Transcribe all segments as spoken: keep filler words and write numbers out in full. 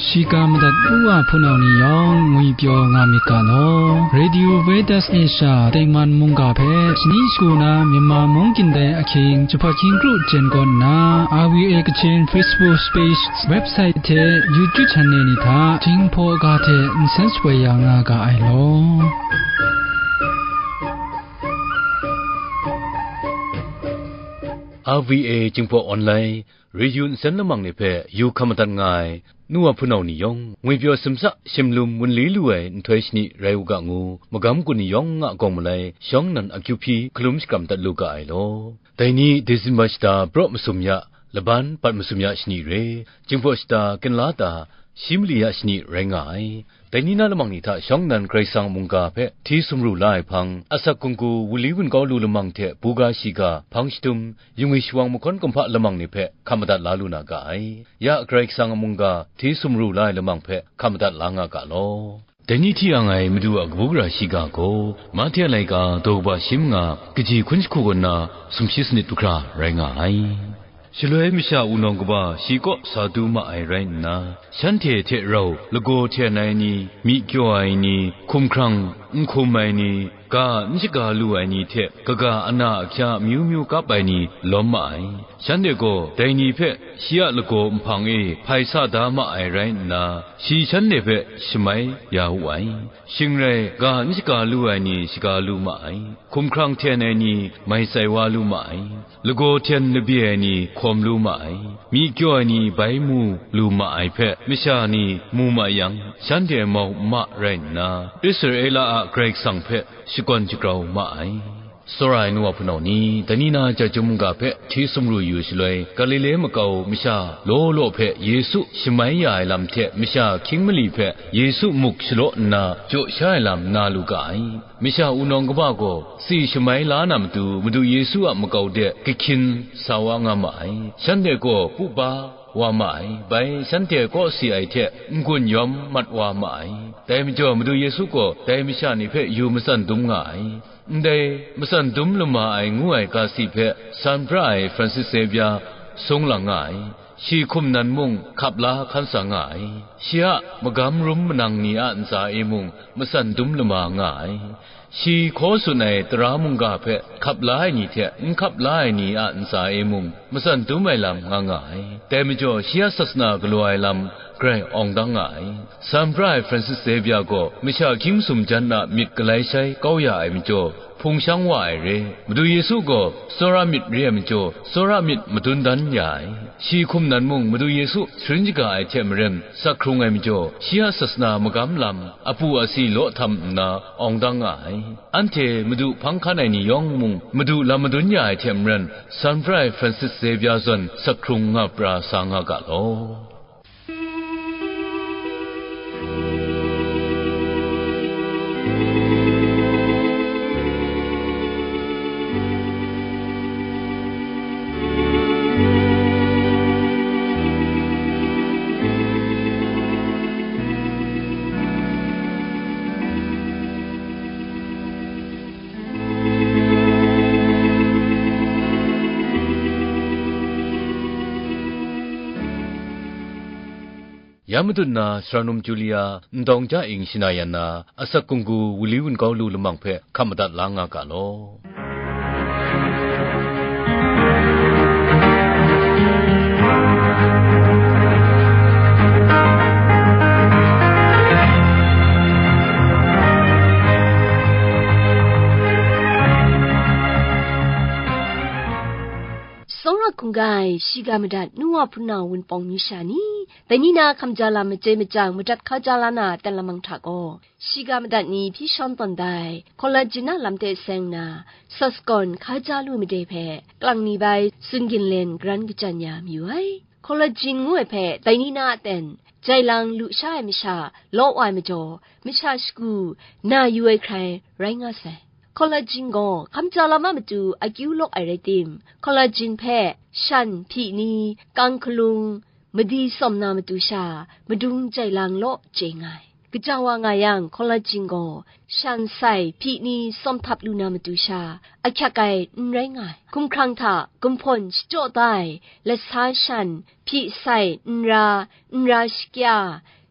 Shiga madat u wa hpunau ni yawng ngwipyaw nga myit ga law. Radio Vedas Asia tengman mungga hpe shani shagu na Myanmar mung gindai ahkying jahpat hkying kru jen kaw nna, R V A Kachin Facebook page, website hte YouTube channel ni hta Jinghpaw ga hte nsen shapoi ya nga ga ai law. R V A Jinghpaw Online, Ryu nsen lamang ni hpe yu hkam madat nga ai, nu wa hpunau ni yawng, ngwipyaw simsa shimlum wunli lu ai nhtoi shani rai u ga ngu, magam gun ni yawng a gawng malai, shawng nnan akyu hpyi hkalum shakram dat lu ga ai law. Dai ni December shata baraw masum ya, laban bat masum ya shani re, Jinghpaw shata kinla ta, shi mali ya shani rai nga ai. Dai ni na lamang ni hta shawng nnan Karai Kasang a mungga hpe hti sumru la ai hpang, asak hkunggu wunli wunkau lu lamang hte buga shiga, hpang shadum, yungwi shawang mahkawn kumhpa lamang ni hpe hkam madat la lu na ga ai. Ya Karai Kasang a mungga hti sumru la ai lamang hpe hkam madat la nga ga law. Dai ni hti yang ai Madu a kabu gara shiga gaw, Mahte a laika daw kaba shi manga kaji hkun jahku kaw nna sumshi sanit du hkra rai nga ai. Shaloi masha wunawng kaba shi kaw sa du ma ai rai nna, shanhte hte rau lagaw hten ai ni, myi kyaw ai ni, hkumhkrang n hkum ai ni, ga n shaga lu ai ni hte kaga ana ahkya amyu myu kap ai ni lawm ma ai. Shanhte gaw dai ni hpe shi a lagaw nhpang e hpai sa da ma ai rai nna, shi shanhte hpe shamai ya wu ai. Shing rai, ga n shaga lu ai ni shaga lu ma ai, hkumhkrang hten ai ni mai tsai wa lu ma ai, lagaw hten labye ai ni hkawm lu ma ai, myi kyaw ai ni bai mu lu ma ai hpe masha ni mu ma yang, shanhte mau n ma rai nna, Israela a Karai Kasang hpe shakawn shagrau ma ai. Tsawra ai nu wa hpunau ni, dai ni na chyum mungga hpe hti sumru yu shaloi, Galile makau masha law law hpe Yesu shamai ya ai lam hte masha hkying mali hpe Yesu muk shalaw nna jaw sha ai lam na lu ga ai. Masha wunawng kaba gaw tsi shamai la na matu, Madu Yesu a makau de kahkyin sa wa nga ma ai. Shanhte gaw pu ba wa ma ai. Bai shanhte kawsi ai hte n-gun yawm mat wa ma ai. Dai majaw, Madu Yesu gaw dai masha ni hpe yu matsan dum nga ai. Ndai matsan dum lama ai ngu ai ga si hpe san pra ai Francis Xavier sung lang nga ai. Shi hkum nan mung hkap la hkan sa nga ai. Shi a magam rum manang ni a ntsa e mung matsan dum lama nga ai. Shi hkaw tsun ai tara mungga hpe hkap la ai ni hte n hkap la ai ni a ntsa e mung matsan dum ai lam nga nga ai. Dai majaw, shi a sasana galaw ai lam grai awng dang nga ai. San pra ai Francis Xavier gaw masha hkying sumjan a myit galai shai kau ya ai majaw, hpung shang wa ai re. Madu Yesu gaw tsawra myit re ai majaw, tsawra myit madun dan ya ai. Shi hkum nan mung Madu Yesu sharin shaga ai hte maren sak hkrung ai majaw, shi a sasana magam lam apu asi law htam nna awng dang nga ai. Anhte Madu hpang hkan ai ni yawng mung Madu lam madun ya ai hte maren, San pra ai Francis Xavier zawn sak hkrung nga pra sa nga ga law. Ya matut na Sara Num Julia, Ndawng Ja Ing Shana Yan na, asak hkunggu wunli wunkau lu lamang hpe hkam madat la nga ga law. Tsawra hkungga ai, shiga madat nu wa hpunau wunpawng ni sha ni, dai ni na hkamja lam machyoi machyang madat hkaja la na ten lamang hta gaw, shiga madat ni hpyi shawng tawn da ai, Collagen a lam hte seng nna, Saskon hkaja lu made hpe, klang ni bai tsun ginlen garan kachyan ya mayu ai. Collagen ngu ai hpe dai ni na a ten, jai lang lu sha ai masha law wa ai majaw, masha shagu na yu ai hkrai rai nga sai. Collagen gaw hkamja lam a matu akyu lawk ai rai tim, collagen hpe shan, hpyi ni, kang hkalung, madi sawm na matu sha, madung jai lang law chye nga ai. Kaja wa nga yang, collagen gaw shan sai, hpyi ni sawm htap lu na matu sha, ahkyak ai n rai nga ai. Hkumhkrang hta gumhpawn shachyaw da ai, lasa shan, hpyi sai, nra, nra shakya,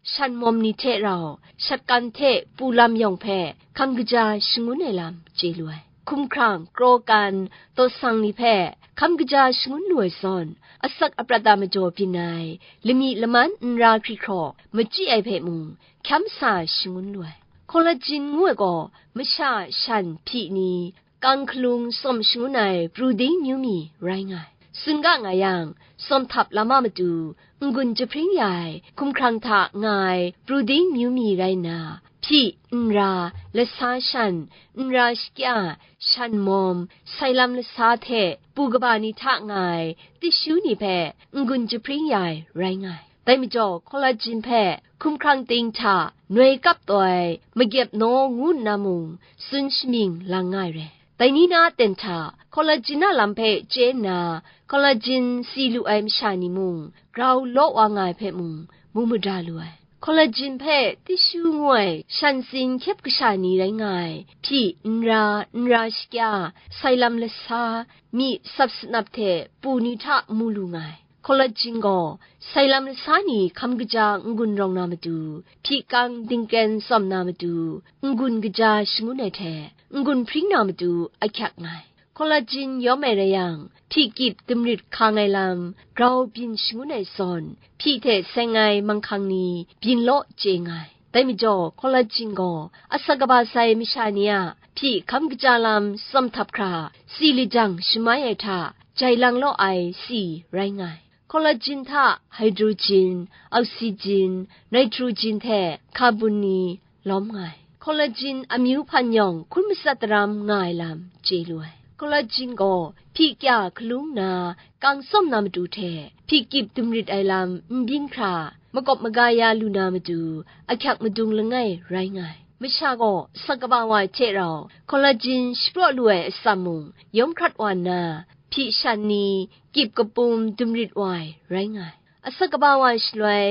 shan mawm ni hte rau, shatkan hte pu lam yawng hpe hkam kaja shangun ai lam chye lu ai. Hkumhkrang, kraw kan, tawt sang ni hpe hkam kaja shangun lu ai zawn, asak aprat a majaw byin ai, lami laman nra hkri hkraw machyi ai hpe mung, hkyam sa shangun lu ai. Collagen ngu ai gaw, masha shan hpyi ni, kang hkalung tsawm shangun ai pru ding myu mi rai nga ai. Tsun ga nga yang, tsawm htap lam a matu, n-gun jahpring ya ai hkumhkrang hta nga ai pru ding myu mi rai nna, hpyi, nra, lasa shan, nra shakya, shan mawm, sai lam lasa hte pu kaba ni hta nga ai tishu ni hpe n-gun jahpring ya ai rai nga ai. Dai majaw, collagen hpe hkumhkrang ting hta noi kap taw ai magyep naw ngu nna mung tsun shamying lang nga ai re. Dai ni na aten hta collagen a lam hpe chye nna, collagen si lu ai masha ni mung grau law wa nga ai hpe mung mu mada lu ai. Collagen hpe tishu ngu ai shan tsin hkyep kasha ni rai nga ai, hpyi, nra, nra shakya, sai lam lasa, myi sap sanap hte pu ni hta mu lu nga ai. Collagen gaw, sai lam lasa ni hkam kaja n-gun rawng na matu, hpyi kang dingkren tsawm na matu, n-gun kaja shangun ai hte, n-gun hpring na matu ahkyak nga ai. Collagen yawm ai rai yang, hpyi kyip dumrit hkang ai lam, grau byin shangun ai zawn, hpyi hte seng ai manghkang ni byin law chye nga ai. Dai majaw, collagen gaw asak kaba sai masha ni a hpyi hkam kaja lam tsawm htap hkra, si lajang shamai ai hta jai lang law ai si rai nga ai. Collagen hta hydrogen, oxygen, nitrogen hte carbon ni lawm nga ai. Collagen amyu hpan yawng hkun matsat daram nga ai lam chye lu ai. Collagen gaw hpyi kya hkalung nna kang tsawm na matu hte hpyi kyip dumrit ai lam n byin hkra, makawp maga ya lu na matu ahkyak madung langai rai nga ai. Masha gaw asak kaba wa hte rau collagen shapraw lu ai atsam mung yawm hkrat wa nna, hpyi shan ni, kyip kapum dumrit wa ai rai nga ai. Asak kaba wa shaloi,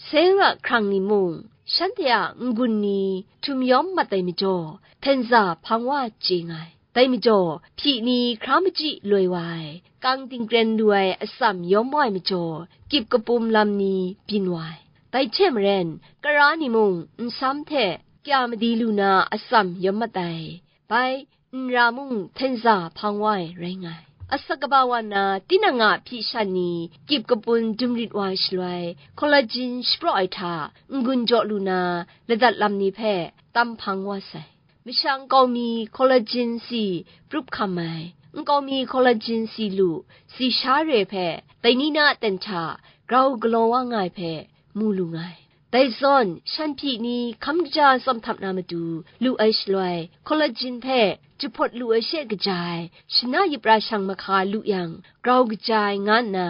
sera hkrang ni mung, shanhte a n-gun ni htum yawm mat ai majaw, htenza hpang wa chye nga ai. Dai majaw, hpyi ni hkra machyi loi wa ai, kang dingkren lu ai atsam yawm wa ai majaw, kyip kapum lam ni byin wa ai. Dai hte maren, kara ni mung nsam hte kya madi lu na atsam yawm mat ai. Bai, nra mung htenza hpang wa ai rai nga ai. Asak kaba wa nna, tinang a hpyi shan ni kyip kapum dumrit wa ai shaloi, collagen shapraw ai hta n-gun jaw lu na ladat lam ni hpe tam hpang wa sai. Masha nkau mi collagen si prup hkam ai, nkau mi collagen si lu, si sha re hpe, dai ni na aten hta grau galaw wa nga ai hpe mu lu nga ai. Dai zawn, shan hpyi ni hkam kaja tsawm htap na matu lu ai shaloi, collagen hpe jahpawt lu ai she kaja ai, shana yip ra shang mahka lu yang, grau kaja ai nga nna,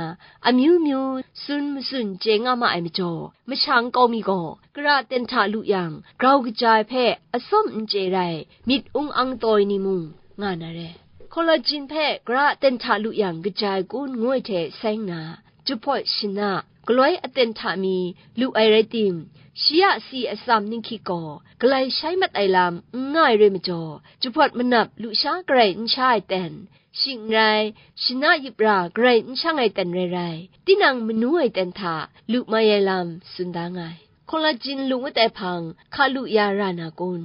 amyu myu tsun matsun chye nga ma ai majaw, masha nkau mi gaw, kara ten hta lu yang, grau kaja ai hpe atsawm n chye rai, myit ung ang taw ai ni mung nga na re. Collagen hpe kara ten hta lu yang kaja ai kun ngu ai hte seng na, jahpawt shana, galoi aten hta mi lu ai rai tim, shi a si atsam ninghkyik gaw galai shai mat ai lam n nga ai rai majaw, jahpawt manap lusha garai n sha ai ten, shing n rai, shana yip ra garai n shang ai ten rai rai, tinang manu ai ten hta lu mai ai lam tsun da nga ai. Collagen lu ngut ai hpang hka lu ya ra na kun?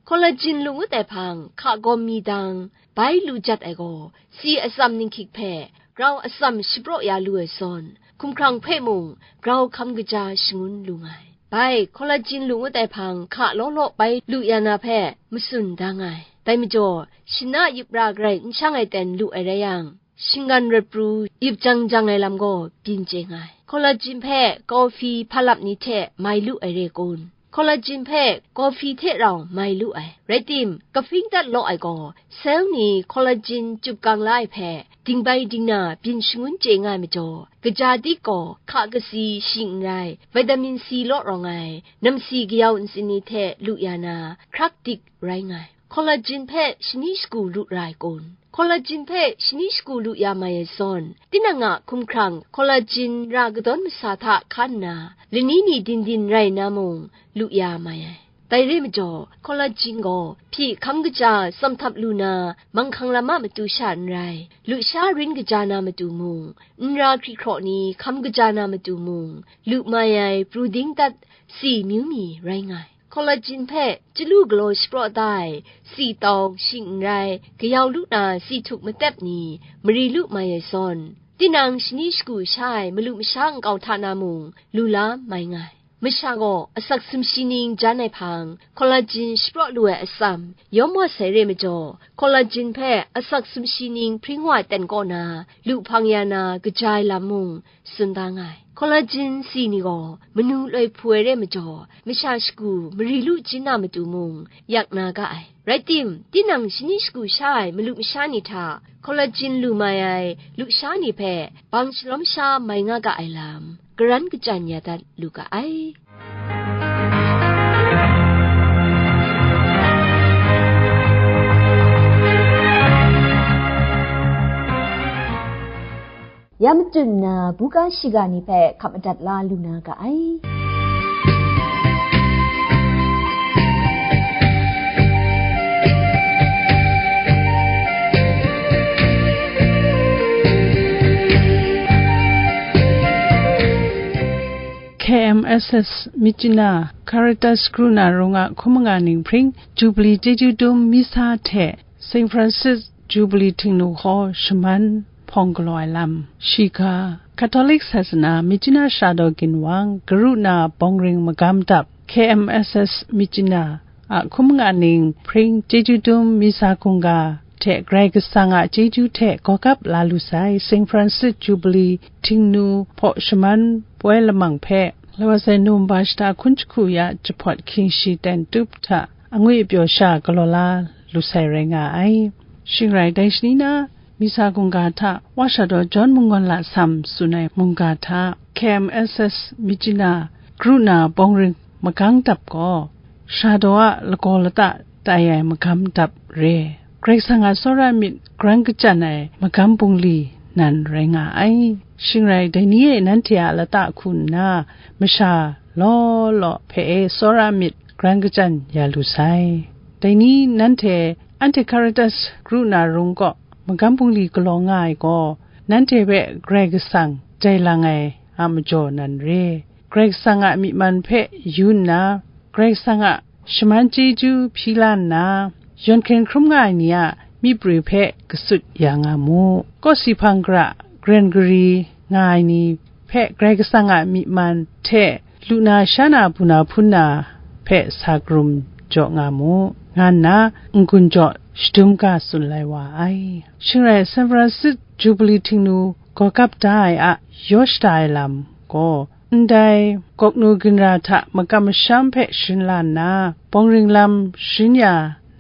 Collagen lu ngut ai hpang hka gawm mi dang, bai lu jat ai gaw, si atsam ninghkyik hpe grau atsam shapraw ya lu ai zawn, hkumhkrang hpe mung grau hkam kaja shangun lu nga ai. Bai, collagen lu ngut ai hpang hka law law bai lu ya na hpe matsun da nga ai. Dai majaw, shana yip ra garai n shang ai ten lu ai rai yang, shinggan rawt pru yip jang jang ai lam gaw byin chye nga ai. Collagen hpe kawhfi hpalap ni hte mai lu ai re kun? Collagen hpe kawhfi hte rau mai lu ai. Rai tim, kahpring dat law ai gaw, sel ni collagen chyup gang la ai hpe, dingbai dingna byin shangun chye nga ai majaw, kaja dik gaw hka kasi shing n rai, vitamin C law rawng ai, namsi kayau ntsin ni hte lu ya na, hkrak dik rai nga ai. Collagen hpe shani shagu lu ra ai kun? Collagen hpe shani shagu lu ya mai ai zawn, tinang a hkumhkrang collagen ra kadawn masa hta hkan nna, lani ni din din rai nna mung lu ya mai ai. Dai re majaw, collagen gaw hpyi hkam kaja tsam htap lu na manghkang lam a matu sha n rai, lusha rin kaja na matu mung, n ra hkri hkraw ni hkam kaja na matu mung, lu mai ai pru ding dat si myu mi rai nga ai. Collagen hpe chyalu galaw shapraw da ai si tawng shing n rai, kayau lu na si htuk matep ni mari lu mai ai zawn, tinang shani shagu sha ai malu masha nkau hta na mung lu la mai nga ai. Masha gaw asak sumshi ning jan ai hpang, collagen shapraw lu ai atsam yawm wa sai re majaw, collagen hpe asak sumshi ning hpring wa ten kaw na, lu hpang ya na kaja ai lam mung tsun da nga ai. Collagen si ni gaw manu loi hpu ai re majaw, masha shagu mari lu jin na matu mung yak na ga ai. Rai tim, tinang shani shagu sha ai malu masha ni hta collagen lu mai ai lusha ni hpe bang shalawm sha mai nga ga ai lam, karan kachyan ya dat lu ga ai. Ya matut nna, buga shiga ni hpe hkap madat la lu na ga ai. K M S S Myitkyina Caritas Karuna Rung a hkum nga ning hpring Jubilee chyeju dum misa hte Saint Francis Jubilee htingnu hkaw shaman hpawng galaw ai lam, shiga Catholic sasana Myitkyina Shara Daw Ginwang, Karuna Bawngring Magam Dap, K M S S Myitkyina a hkum nga ning hpring chyeju dum misa hkungga hte Karai Kasang a chyeju hte gawgap la lu sai, Saint Francis Jubilee htingnu hpaw shaman poi lamang hpe, lai wa sai November shata hkun jahku ya jahpawt hkying shi ten tup hta angwi apyaw sha galaw la lu sai rai nga ai. Shing rai, dai shani na, misa hkungga hta Wa Shara Daw John Munggawn Lasam tsun ai mungga hta, K M S S Myitkyina Karuna Bawngring Magam Dap gaw Shara Daw a lagaw lata tai ai magam dap re. Karai Kasang a tsawra myit gran kachyan ai magam bungli nan rai nga ai. Shing rai, dai ni e nanhte a lata hku nna, masha law law hpe e tsawra myit gran kachyan ya lu sai. Dai ni nanhte, anhte Caritas Karuna Rung kaw magam bungli galaw nga ai gaw, nanhte hpe Karai Kasang jai lang ai a majaw nan re. Karai Kasang a myi man hpe yu nna, Karai Kasang a shaman chyeju hpyi la nna, yawn hkyen hkrum nga ai ni a myiprwi hpe kasut ya nga mu. Kawsi hpang gara, garen gari nga ai ni hpe Karai Kasang a myi man hte lu na sha na, bu na hpun na hpe sa karum jaw nga mu, nga nna n-gun jaw shadum ga tsun lai wa ai. Shing rai, San Francis Jubilee htingnu gawgap da ai a yaw shada ai lam gaw, ndai gawknu ginra hta makam masham hpe sharin la nna, bawngring lam sharin ya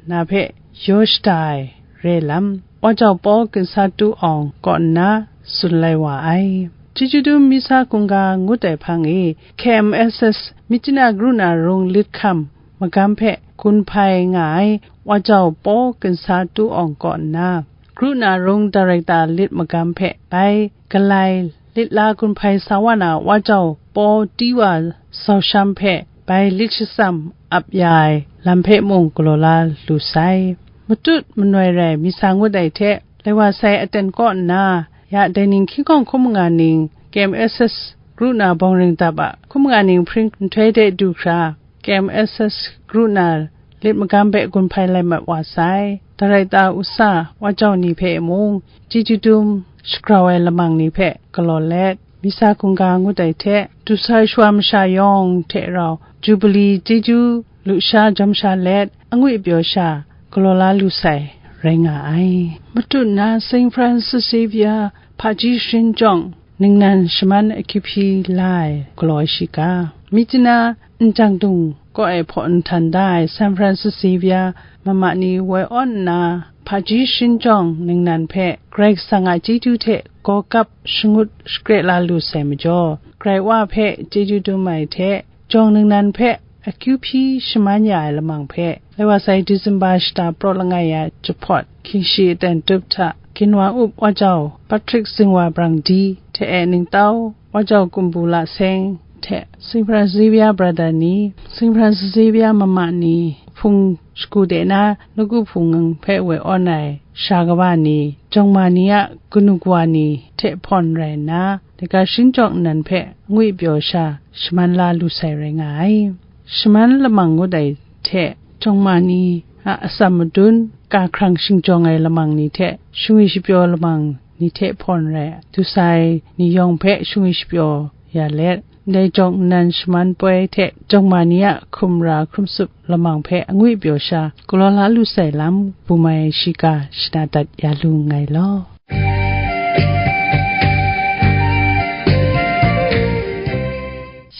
na hpe yaw shada ai re lam, Wa Jau Paw Ginsa Tu Awng kaw nna tsun lai wa ai. Chyeju dum misa hkungga ngut ai hpang e, K M S S Myitkyina Karuna Rung lit hkam magam hpe gun hpai nga ai Wa Jau Paw Ginsa Tu Awng kaw nna, Karuna Rung Darekta lit magam hpe bai Galai lit la gun hpai sa wa na Wa Jau Paw Ti Wa Zau Sham hpe bai lit shatsam ap ya ai lam hpe mung galaw la lu sai. Matut manoi rai misa ngut ai hte, lai wa sai aten kaw nna, ya dai ning hkying hkawng hkum nga ning, K M S S Karuna Bawngring Dap a hkum nga ning hpring nhtoi de du hkra, K M S S Karuna lit magam hpe gun hpai lai mat wa sai. Darekta usa Wa Jau ni hpe mung, chyeju dum shagrau ai lamang ni hpe galaw let, misa hkungga ngut ai hte, du sa ai shawa masha yawng hte rau Jubilee chyeju lusha jawm sha let, angwi apyaw sha galaw la lu sai rai nga ai. Matut nna, Saint Francis Xavier hpaji sharin jawng ningnan shaman akyu hpyi la ai galaw ai shiga, Myitkyina Njang Dung kaw e hpaw nhtan da ai San Francis Xavier mama ni woi awn nna, hpaji sharin jawng ningnan hpe Karai Kasang a chyeju hte gawgap shangut shakre la lu sai majaw, Karai Wa hpe chyeju dum ai hte, jawng ningnan hpe akyu hpyi shaman ya ai lamang hpe, lai wa sai December shata praw langai ya jahpawt hkying shi aten tup hta, ginwang up Wa Jau Patrick Zingwa Brang Di hte e ningtau Wa Jau Kumbu La Seng, hte Saint Francis Xavier Brother ni, Saint Francis Xavier mama ni, hpung shagu de na nawku hpung hpe woi awn ai sha kaba ni, jawngma ni a kanu kawa ni hte hpawn rai nna, daga shingjawng nnan hpe angwi pyaw sha shaman la lu sai rai nga ai. Shaman lamang ngut ai hte jawngma ni a atsam madun, ka hkrang shingjawng ai lamang ni hte shingwi shapyaw lamang ni hte hpawn rai du sai ni yawng hpe shingwi shapyaw ya let, ndai jawng nnan shaman poi hte jawngma ni a hkum ra hkrum tsup lamang hpe angwi pyaw sha galaw la lu sai lam, bum ai shiga shana dat ya lu nngai law.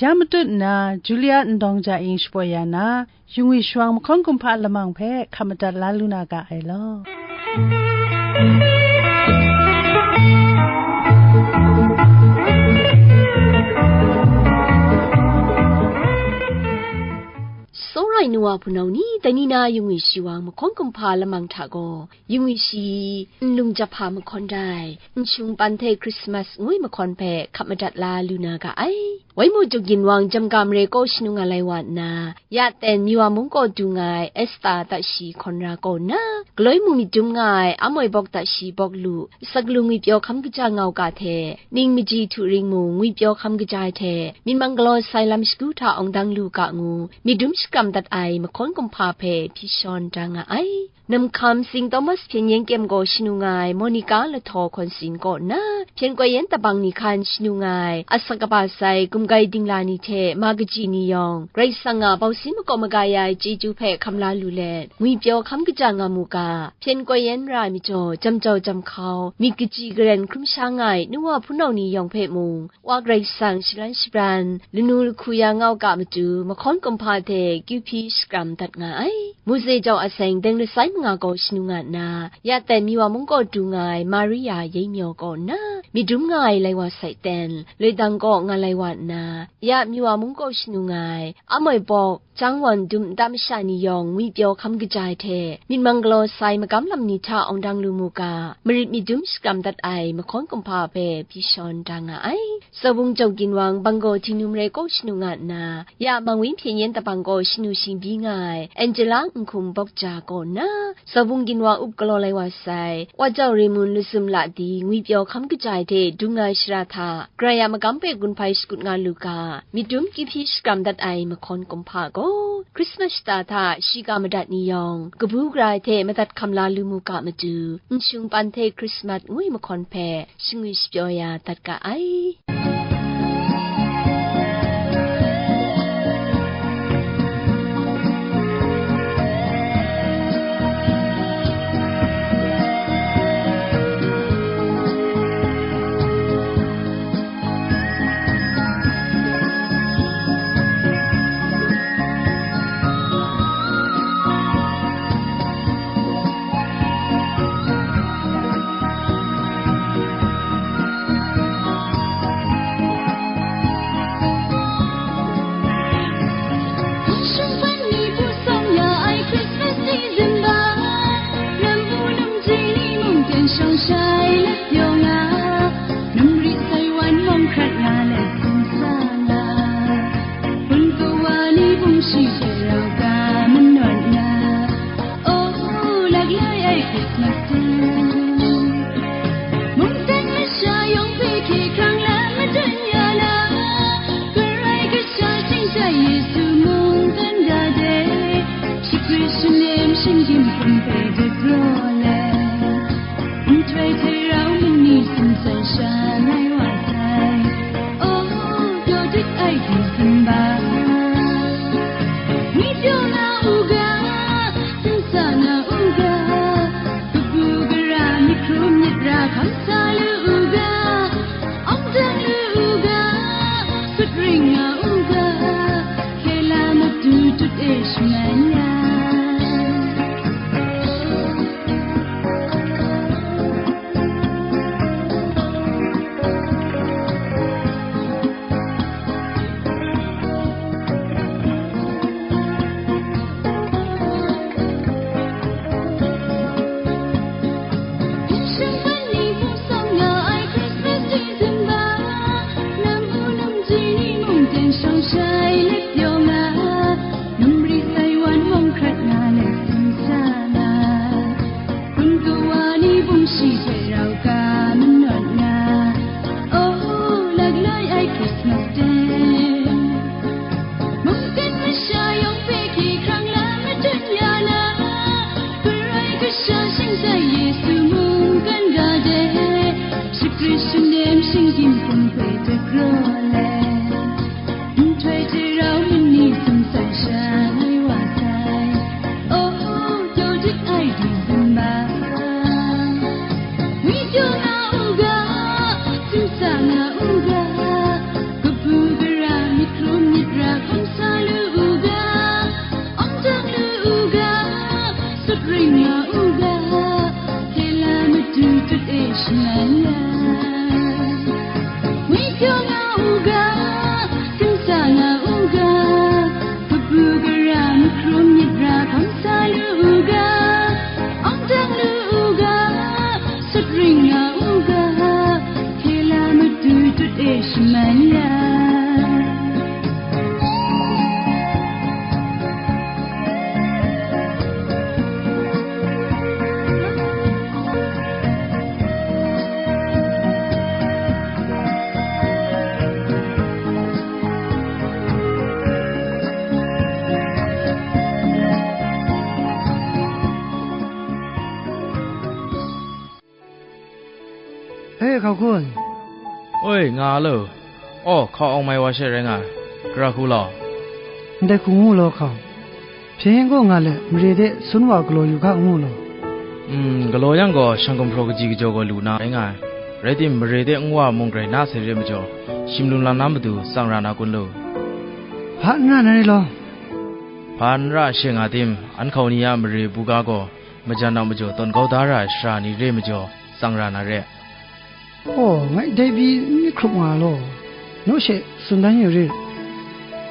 Ya matut nna, Julia Ndawng Ja Ing shapoi ya na, Yungwi shawang mahkawn kumhpa lamang hpe hkap madat la lu na ga ai law. Tsawra ai nu wa hpunau ni, dai ni na Yungwi shawang mahkawn kumhpa lamang hta gaw, Yungwi shi, nlung jahpa mahkawn rai, nshung pan hte Krismas ngwi mahkawn hpe hkap madat la lu na ga ai. Waimu Juk Ginwang Jamga Mare kaw shanu nga lai wa nna, ya ten Miwa mung kaw du nga ai Esta ta shi hkawn ra kaw nna, galoi mu myit dum nga ai Amoi Bawk ta shi bawk lu, asak lu ngwipyaw hkam kaja ngau ga hte, ning maji htu ring mu ngwipyaw hkam kaja ai hte, myit mang galaw sai lam shagu hta awng dang lu ga ngu, myit dum shakram dat ai mahkawn kumhpa hpe hpyi shawn da nga ai. Namhkam Saint Thomas hpyen yen kyem gaw shanu nga ai Monica Lahtaw Hkawn Sin kaw nna, hpyen koi yen tabang ni hkan shanu nga ai asak kaba sai gumgai dingla ni hte ma kaji ni yawng, Karai Kasang a bausin makaw maga ya ai chyeju hpe hkam la lu let, ngwipyaw hkam kaja nga mu ga, hpyen koi yen ra ai majaw, jam jau jam hkau, myit kaji karen hkrum sha nga ai nu wa hpunau ni yawng hpe mung, Wa Karai Kasang shalan shabran, lanu lahku ya ngau ga matu, mahkawn kumhpa hte kyu hpyi shakram dat nga ai. Mose jau a seng deng lasai manga gaw shanu nga nna, ya ten Miwa mung kaw du nga ai Maria Yei Myaw kaw nna, myit dum nga ai lai wa sai ten, loi dang kaw nga lai wa nna, ya Miwa mung kaw shanu nga ai, Amoi Bawk, Jang wan dum nta masha ni yawng ngwipyaw hkam kaja ai hte, myit mang galaw sai magam lam ni hta awng dang lu mu ga, marit myit dum shakram dat ai mahkawn kumhpa hpe hpyi shawn da nga ai. Sawbung Jau Ginwang, Banggaw Htingnu Mare kaw shanu nga nna, ya Mangwi hpyen yen tabang kaw shanu shingbyi nga ai Angela Nhkum Bawk Ja kaw nna, Sawbung Ginwang up galaw lai wa sai, Wa Jau Remun Lusum Ladi ngwipyaw hkam kaja ai hte dung ai shara hta, Karai a magam hpe gun hpai shakut nga lu ga, myit dum kyu hpyi shakram dat ai mahkawn kumhpa gaw, Krismas shata hta shiga madat ni yawng, kabu gara ai hte madat hkam la lu mu ga matu, nshung pan hte Krismas ngwi mahkawn hpe shingwi shapyaw ya dat ga ai. Ngwipyaw nga u ga, tsusa nga u ga, kabu gara, myit hkrum myit ra hkawm sa lu u ga, awng dang lu u ga, sut ring nga u ga, hte la matu tut e shaman ya. Ngwipyaw nga u ga, tsusa nga u ga, kabu gara, myit hkrum myit ra hkawm sa lu u ga, awng dang lu u ga, sut ring nga u ga, hte la matu tut e shaman ya. E, hkau hku. Oi, nga a lo. Aw, hkau awng mai wa she rai nga ai. Gara hku law. Ndai hku ngu law, hkau. Hpyen gaw nga let, mare de sun wa galaw yu ga ngu law. Mm, galaw yang gaw, shang gumhpraw kaji kajaw gaw lu na rai nga ai. Rai tim, mare de nwa mung grai na sai re majaw, shim lum lam na matu tsang ra na kun lu. Hpa n ra na re law. Hpa n ra she nga tim, an hkau ni a mare buga gaw, majan a majaw tawn kau da ra ai sara ni re majaw, tsang ra na re. Aw, ngai dai pyi n myit hkrup nga law, naw she tsun dan yu rit.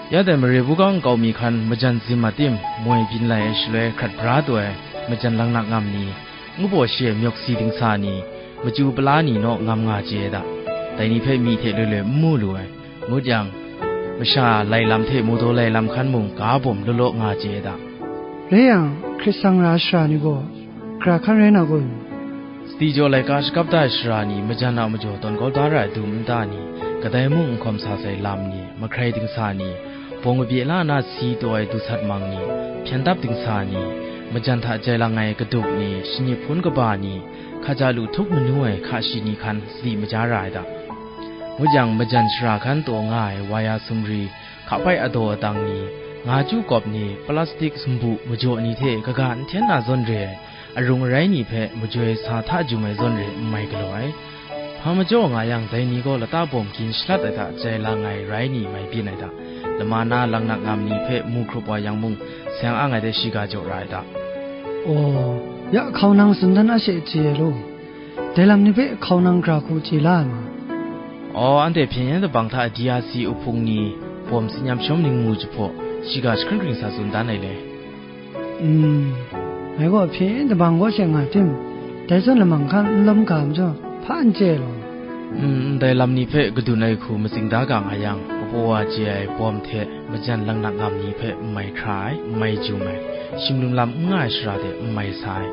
Ya dai mare buga nkau mi hkan majan zim a tim moi byin lai ai shaloi hkrat bra taw ai majan langnak ngam ni, ngu baw shi ai myawk si dingsa ni, machyu pala ni naw ngam nga chye ai da. Dai ni hpe myi hte loi loi n mu lu ai. Ngut yang, masha lai lam hte mawdaw lai lam hkan mung ga bawm law law nga chye ai da. Rai yang, hkrit sang ra sara ni gaw, gara hkan rai na kun? Sadi jaw laika shakap da ai sara ni, majan a majaw tawn kau da ra ai dum nta ni, kadai mung n hkawm sa sai lam ni, mahkrai dingsa ni, bawng kabye la na si taw ai dusat mang ni, hpyen dap dingsa ni, majan hta jai lang ai kaduk ni, shanyi hpun kaba ni, hkaja lu htup manu ai hka shi ni hkan sadi maja ra ai da. Ngut yang, majan shara hkan taw nga ai waya sumri, hkapai adaw adang ni, nga chyu kawp ni, plastik sumbu majaw ni hte kaga n hten na zawn re ai, arung arai ni hpe majoi sa hta jum ai zawn re n mai galaw ai. Hpa majaw nga yang, dai ni gaw lata bawm gin shalat ai hta jai lang ai rai ni mai byin ai hta, lama na langnak ngam ni hpe mu hkrup wa yang mung, seng ang ai de shiga jaw ra ai hta. Aw, ya hkau nang tsun dan a she chye ai law, dai lam ni hpe hkau nang gara hku chye la ai ma? Aw, anhte hpyen yen dabang hta D R C uhpung ni, bawm tsin yam shawm ningmu jahpaw, shiga jahkring hkring sa tsun dan ai le. Mm, ngai gaw hpyen yin dabang kaw she nga tim, dai zawn lamang hkan n lawm ga majaw, hpa n chye law. Mm, ndai lam ni hpe kadun ai hku matsing da ga nga yang, kapaw wa chye ai bawm hte majan langnak ngam ni hpe n mai hkra ai, n mai jum ai, shim lum lam n nga ai shara de n mai sa ai,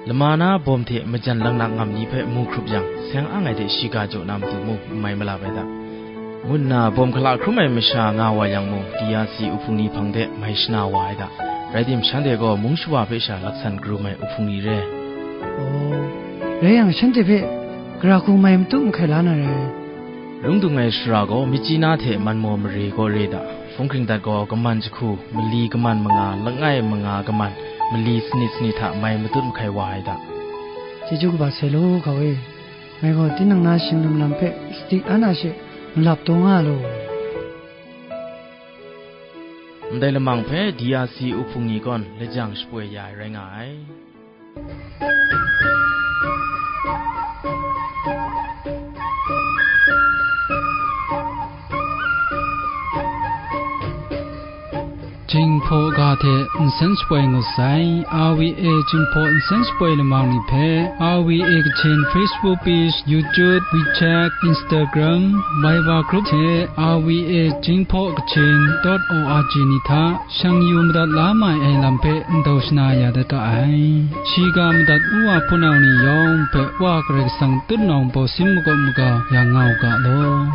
lama na bawm hte majan langnak ngam ni hpe mu hkrup yang, seng ang ai de shiga jaw na matu mung n mai malap ai da. Ngu nna bawm hkala hkrum ai masha nga wa yang mung, D R C uhpung ni hpang de mai shana wa ai da. Rai tim, shanhte gaw mung shawa hpe sha laksan karum ai uhpung ni re. Aw, rai yang, shanhte hpe gara hku mai matut mahkai la na rai. Lung dung ai shara gaw, myit chyi na hte man maw mare gaw re da. Hpung hkring dat gaw, kaman jahku, mali kaman manga, langai manga kaman, mali sanit sanit hta mai matut mahkai wa ai da. Chyeju kaba sai law, hkau e. Ngai gaw tinang na shim lum lam hpe sadi an a she malap taw nga law. Ndai lamang hpe D R C uhpung ni gawn lajang shapoi ya ai rai nga ai. Jinghpaw ga hte nsen shapoi ngut sai. R V A Jinghpaw nsen shapoi lamang ni hpe R V A Kachin Facebook page, YouTube, WeChat, Instagram, Viber group hte R V A Jinghpaw Kachin dot O R G ni hta shang yu madat la mai ai lam hpe ndau shana ya dat ga ai. Shiga madat n wa hpunau ni yawng hpe Wa Karai Kasang tutnawng baw sin makawp maga ya nga u ga law.